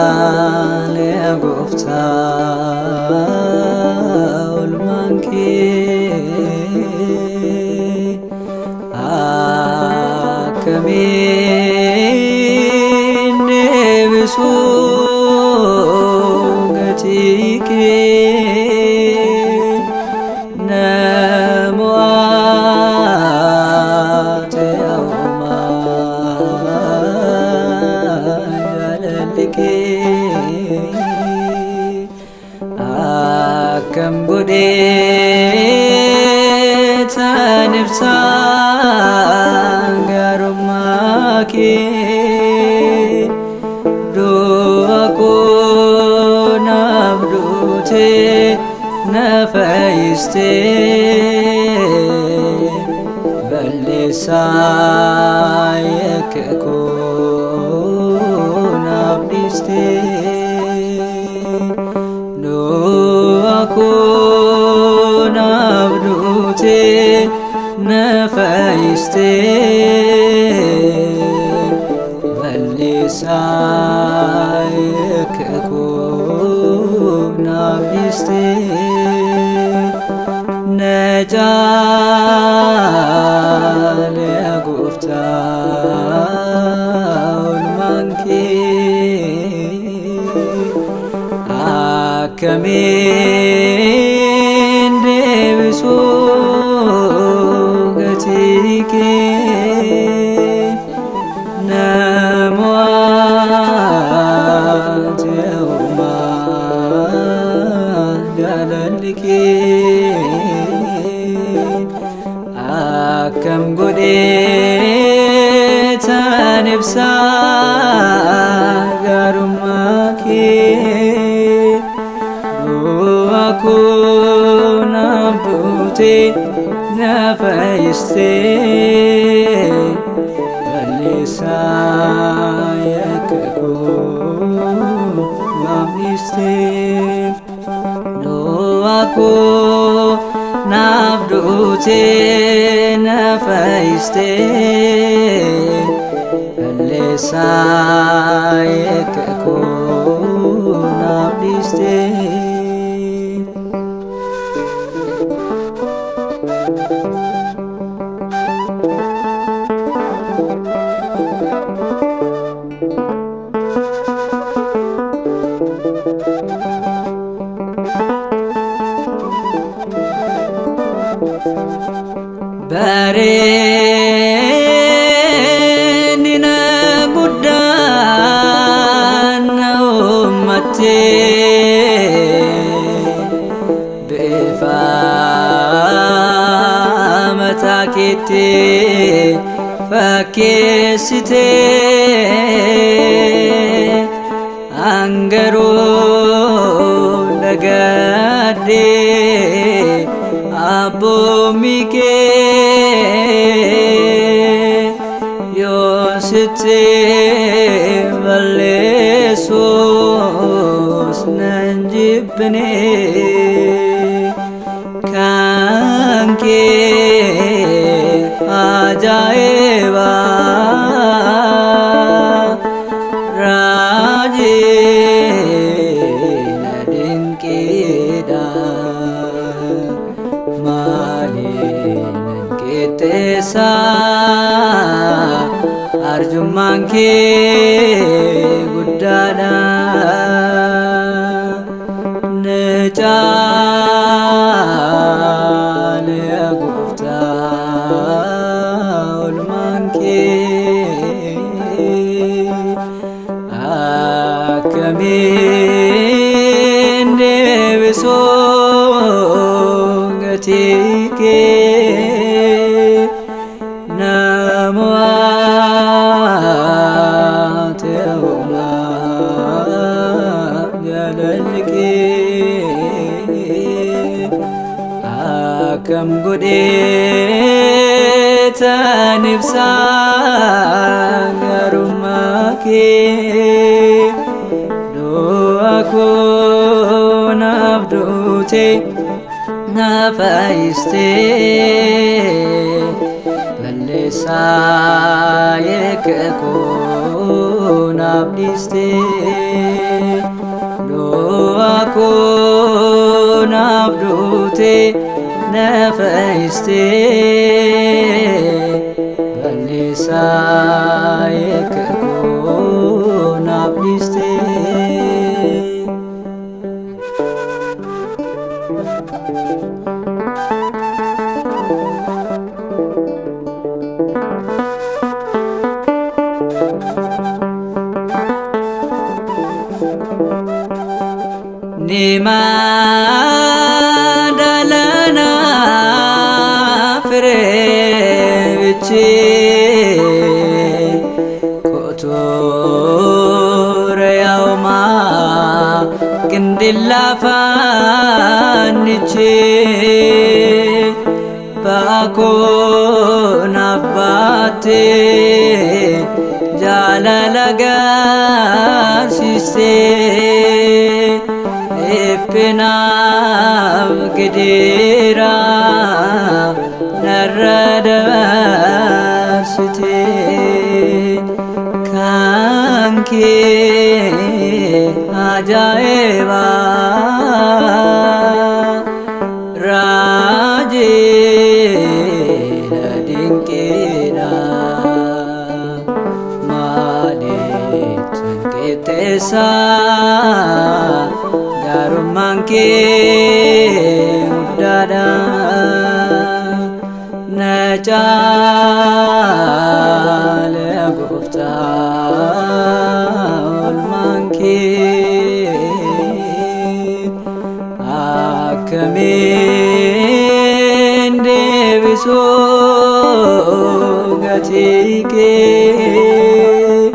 Nacaale gooftaa oolmaan kee akkamiin deebisuu gatii kee namoota uumaa jaalalli kee akkam godhee tan ibsaa gaarummaa kee du'a koo naaf duutee na fayyistee balleessaa yakka koo naaf dhiistee du'a koo naaf duutee na fayyistee balleessaa yakka koo naaf dhiistee Nacaale gooftaa oolmaan kee akkamiin deebisuu gatii kee namoota uumaa jaalalli kee akkam godhee tan ibsaa gaarummaa kee du'a koo naaf duutee na fayyistee balleessaa yakka koo naaf dhiistee du'a koo naaf duutee na fayyistee balleessaa yakka koo naaf dhiistee. Bareedina guddaan na uummattee bifa mataa keetti fakkeessitee angaruu dagadhee abboommii kee yoo sitti balleessuus nan jibbine kan kee ajaa'iba raajii na dinqiidha maaliin qixxeessa arjummaan kee guddaadha. Nacaale gooftaa oolmaan kee akkamiin deebisuu gatii kee namoota uumaa jaalalli kee akkam godhee tan ibsaa gaarummaa kee du'a koo naaf duute na fayyistee balleessaa yakka koo naaf dhiistee du'a koo naaf duute na fayyistee balleessaa yakka koo naaf dhiistee. Nima dalana fireebichi kotoore yaa'uma qindilla faannichi baakoon abbaattee jaalala gaarsiistee dhiphinaaf gidiraa narra dabarsite kan kee ajaa'ibaa raajiidha dinqiidha maaliif qixxeessaa gaarummaan kee guddaadha na caale gooftaa oolmaan kee akkamiin deebisuu gatii kee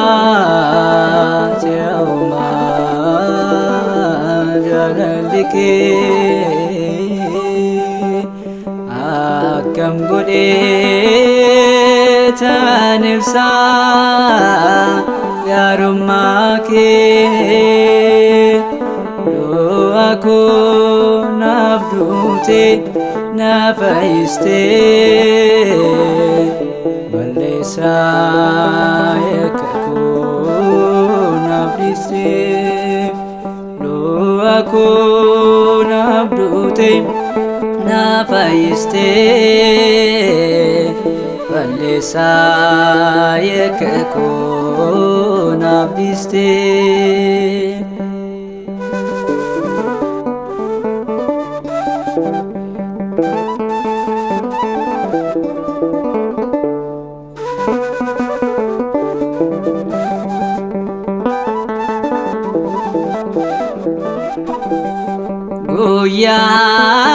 namoota uumaa jaalalli kee akkam godhee tan ibsaa gaarummaa kee du'a koo naaf duute na fayyistee balleessaa yakka koo naaf dhiistee du'a koo naaf duute na fayyistee balleessaa yakka koo naaf dhiistee.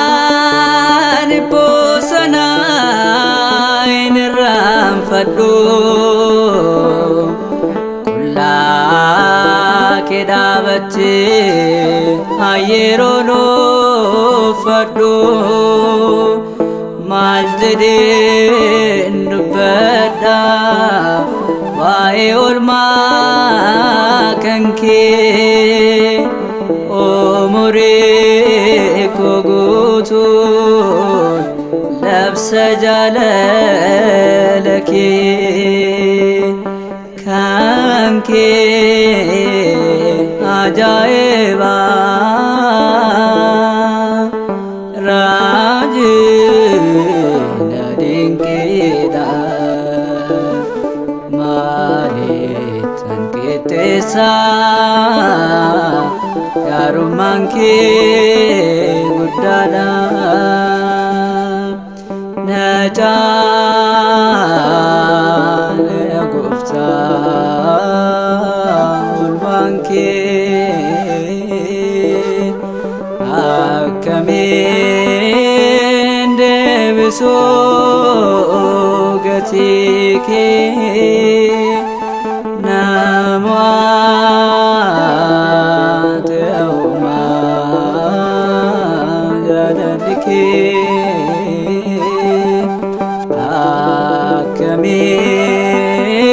Guyyaan bosonaa hin irraanfadhu qullaa kee dhaabattee ayyeroon uffadhu maal jedheen dubbadha waa'ee oolmaa kan kee umurii koo guutuun labsa jaalala kee kan kee ajaa'ibaa raajiidha dinqiidha maaliif qixxeessaa gaarummaan kee guddaadha na caale gooftaa oolmaan kee. ibsu gatii kee namoota uumaa jaalalli kee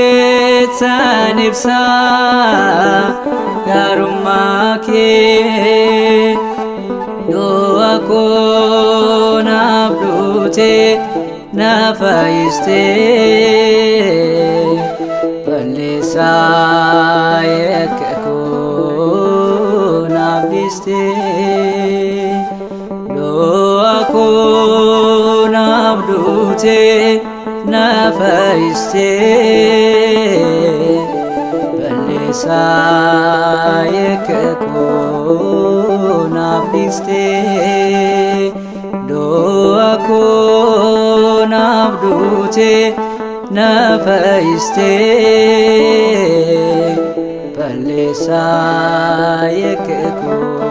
akkamittan ibsa gaarummaa kee. Du'a koo naaf duute na fayyiste, balleessaa yakka koo naaf dhiiste. Du'a koo naaf duute na fayyiste, balleessaa yakka koo naaf dhiiste. Du'a koo naaf duute na fayyiste, balleessaa yakka koo